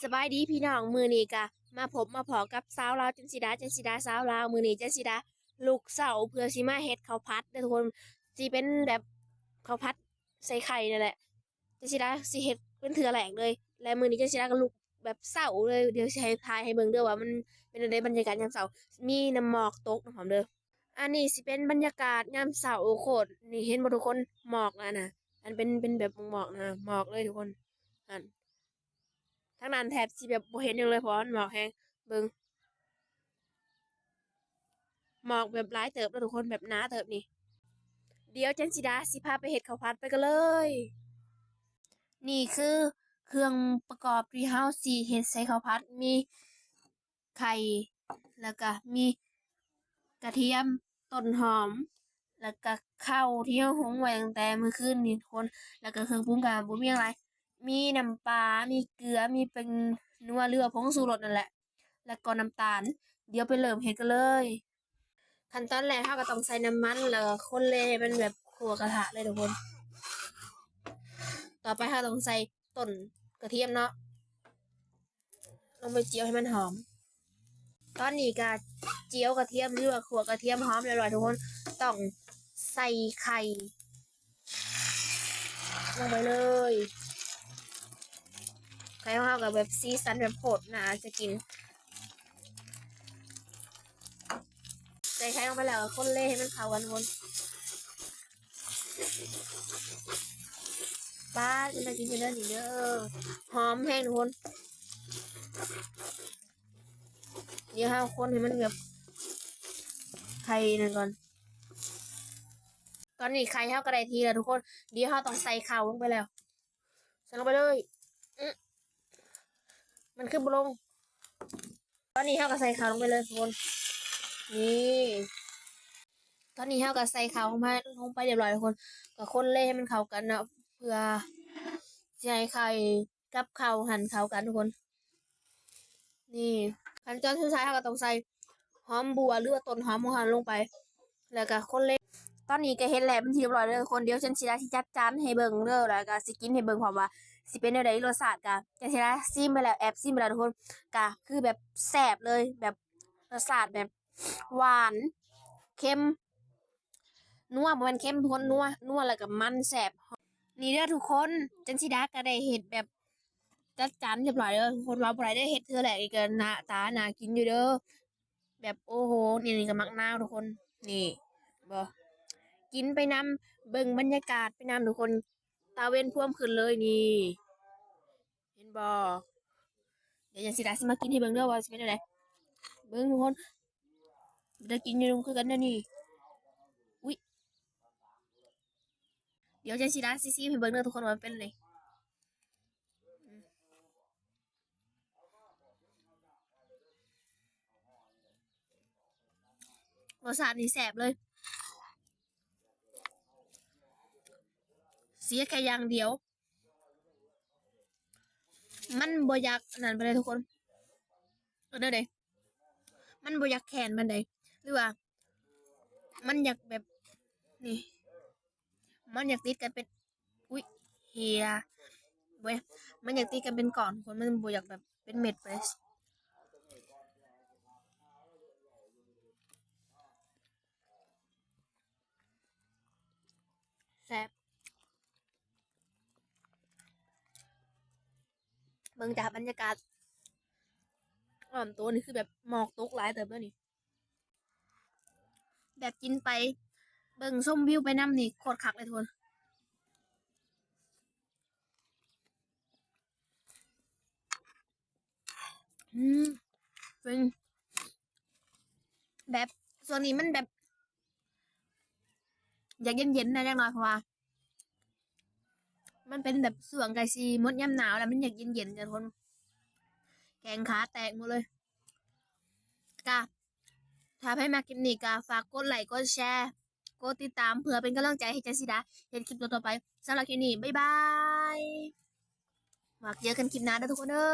ສະບາຍດີພີ່ນ້ອງ, ມື້ນີ້ກະມາພົບມາພໍ້ກັບສາວລາວຈັນຊິດາ, ຈັນຊິດາສາວລາວ. ມື້ນີ້ຈັນຊິດາລຸກເຊົ້າເພື່ອຊິມາເຮັດເຂົ້າຜັດເດີທຸກຄົນ, ຊິເປັນແບບເຂົ້າຜັດໃສ່ໄຂ່ນັ້ນແຫຼະ. ຈັນຊິດາຊິເຮັດເປັນເທື່ອແລກເລີຍ ແລະ ມື້ນີ້ຈັນຊິດາກໍລຸກແບບເຊົ້າເລີຍ. ດຽວຊິໃຫ້ ຖ່າຍໃຫ້ເບິ່ງເດີວ່າມັນເປັນແນວໃດ ບັນຍາກາດຍາມເຊົ້າ. ມີນ້ຳໝອກຕົກນຳພ້ອມເດີ. ອັນນີ້ຊິເປັນບັນຍາກາດຍາມເຊົ້າ. ໂອ້ ໂຄດ ນີ້ເຫັນບໍ່ທຸກຄົນ? ໝອກນະ ອັນເປັນ ເປັນແບບໝອກນະ ໝອກເລີຍທຸກຄົນ. ຫັ້ນ ທາງນັ້ນແທບຊິແບບບໍ່ເຫັນຫຍັງເລີຍ ເພາະວ່າມັນໝອກແຮງ. ເບິ່ງ ໝອກແບບຫຼາຍເຕີບເດີທຸກຄົນ, ແບບໜາເຕີບນີ້. ດຽວຈັນຊິດາຊິພາໄປເຮັດເຂົ້າຜັດ, ໄປກັນເລີຍ. ນີ້ຄືເຄື່ອງປະກອບທີ່ເຮົາຊິເຮັດໃສ່ເຂົ້າຜັດ, ມີໄຂ່ ແລ້ວກະມີກະທຽມ, ຕົ້ນຫອມ ແລ້ວກະເຂົ້າທີ່ເຮົາຫຸງໄວ້ຕັ້ງແຕ່ມື້ຄືນນີ້ທຸກຄົນ. ແລ້ວກະເຄື່ອງປຸງກະບໍ່ມີຫຍັງຫຼາຍ, ມີນ້ຳປາ, ມີເກືອ, ມີແປ້ງນົວ ຫຼືວ່າຜົງຊູລົດນັ້ນແຫຼະ ແລ້ວກໍນ້ຳຕານ. ດຽວໄປເລີ່ມເຮັດກັນເລີຍ. ຂັ້ນຕອນແລກເຮົາກໍຕ້ອງໃສ່ນ້ຳມັນ ແລ້ວກໍຄົນເລໃຫ້ມັນແບບທົ່ວກະທະເລີຍທຸກຄົນ. ຕໍ່ໄປເຮົາຕ້ອງໃສ່ຕົ້ນກະທຽມເນາະ ລົງໄປຈຽວໃຫ້ມັນຫອມ. ຕອນນີ້ກະຈຽວກະທຽມ ຫຼືວ່າຂົ້ວກະທຽມຫອມຮຽບຮ້ອຍທຸກຄົນ. ຕ້ອງໃສ່ໄຂ່ລົງໄປເລີຍ. ໄຂ່ຂອງເຮົາກໍແບບສີສັນແບບໂຄດໜ້າຈະກິນ. ໃສ່ໄຂ່ລົງໄປແລ້ວກໍຄົນເລໃຫ້ມັນເຂົ້າກັນທຸກຄົນ. ປາດ ມັນໜ້າກິນຢູ່ເດີນີ້ເດີ, ຫອມແຮງທຸກຄົນ. ດຽວເຮົາຄົນໃຫ້ມັນແບບໄຂ່ນັ້ນກ່ອນ. ຕອນນີ້ໄຂ່ເຮົາກໍໄດ້ທີ່ແລ້ວທຸກຄົນ. ດຽວເຮົາຕ້ອງໃສ່ເຂົ້າລົງໄປແລ້ວ. ໃສ່ລົງໄປເລີຍ. ອື ມັນຄືບໍ່ລົງ. ຕອນນີ້ເຮົາກໍໃສ່ເຂົ້າລົງໄປເລີຍທຸກຄົນ. ນີ້ ຕອນນີ້ເຮົາກໍໃສ່ເຂົ້າລົງມາ ລົງໄປຮຽບຮ້ອຍທຸກຄົນ. ກໍຄົນເລໃຫ້ມັນເຂົ້າກັນເນາະ ເພື່ອຊິໃຫ້ໄຂ່ກັບເຂົ້າຫັ້ນເຂົ້າກັນທຸກຄົນ. ນີ້ ຂັ້ນຕອນສຸດທ້າຍເຮົາກໍຕ້ອງໃສ່ຫອມບົ່ວ ຫຼືວ່າຕົ້ນຫອມຂອງເຮົາລົງໄປ ແລ້ວກໍຄົນເລ. ຕອນນີ້ກໍເຮັດແລ້ວເປັນທີ່ຮຽບຮ້ອຍເດີທຸກຄົນ. ດຽວຈັນຊິດາຊິຈັດຈານໃຫ້ເບິ່ງເດີ ແລ້ວກໍຊິກິນໃຫ້ເບິ່ງພ້ອມວ່າຊິເປັນແນວໃດ ລົດຊາດ. ກໍຈັນຊິດາຊີມໄປແລ້ວ ແອບຊີມໄປແລ້ວທຸກຄົນ. ກໍຄືແບບແຊບເລີຍ ແບບລົດຊາດແບບຫວານ ເຄັມ ນົວ ບໍ່ແມ່ນເຄັມທຸກຄົນ ນົວ ນົວ ແລ້ວກໍມັນແຊບ. ນີ້ເດີທຸກຄົນ ຈັນຊິດາກໍໄດ້ເຮັດແບບຈັດຈານຮຽບຮ້ອຍເດີທຸກຄົນ. ເວົ້າບໍ່ໄດ້ເດີ ເຮັດເທື່ອແລກນີ້ກໍໜ້າຕາໜ້າກິນຢູ່ເດີ. ແບບ ໂອ້ໂຫ ນີ້ ນີ້ກໍໝາກນາວທຸກຄົນ. ນີ້ ເຫັນບໍ່? ກິນໄປນຳ ເບິ່ງບັນຍາກາດໄປນຳທຸກຄົນ. ຕາເວັນພວມຂຶ້ນເລີຍນີ້ ເຫັນບໍ່? ດຽວຈັນຊິດາຊິມາກິນໃຫ້ເບິ່ງເດີວ່າຊິເປັນແນວໃດ. ເບິ່ງທຸກຄົນ ໄດ້ກິນຢູ່ຄືກັນເດີນີ້. ອຸ້ຍ ດຽວຈັນຊິດາຊິຊີມໃຫ້ເບິ່ງເດີທຸກຄົນວ່າມັນເປັນແນວໃດ. ລົດຊາດນີ້ແຊບເລີຍ. ເສຍແຄ່ຢ່າງດຽວ ມັນບໍ່ຢາກອັນນັ້ນປານໃດທຸກຄົນ. ເອີ້ນແນວໃດ? ມັນບໍ່ຢາກແຂນປານໃດ ຫຼືວ່າມັນຢາກແບບ ນີ້ ມັນຢາກຕິດກັນເປັນ ອຸ້ຍ ເຮຍ ເວີຍ ມັນຢາກຕິດກັນເປັນກ້ອນທຸກຄົນ ມັນບໍ່ຢາກແບບເປັນເມັດໄປ. ແຊບ. ເບິ່ງຈາກບັນຍາກາດອ້ອມໂຕນີ້ ຄືແບບໝອກຕົກຫຼາຍເຕີບເລີຍນີ້. ແບບກິນໄປ ເບິ່ງຊົມວິວໄປນຳນີ້ ໂຄດຄັກເລີຍທຸກຄົນ. ອືມ ເປັນແບບ ຊ່ວງນີ້ມັນແບບ ຢາກເຢັນໆ ແດ່ຈັກໜ້ອຍ ເພາະວ່າມັນເປັນແບບຊ່ວງໃກ້ຊິໝົດຍາມໜາວແລ້ວ ມັນຢາກເຢັນໆ ທຸກຄົນ. ແຂ້ງຂາແຕກໝົດເລີຍ. ກະ ຖ້າໃຜມັກຄລິບນີ້ກະຝາກກົດໄລ ກົດແຊ ກົດຕິດຕາມ ເພື່ອເປັນກຳລັງໃຈໃຫ້ຈັນຊິດາເຮັດຄລິບຕໍ່ໆໄປ. ສຳລັບຄລິບນີ້ ບາຍບາຍ. ຫວັງເຈີກັນຄລິບໜ້າເດີທຸກຄົນເດີ.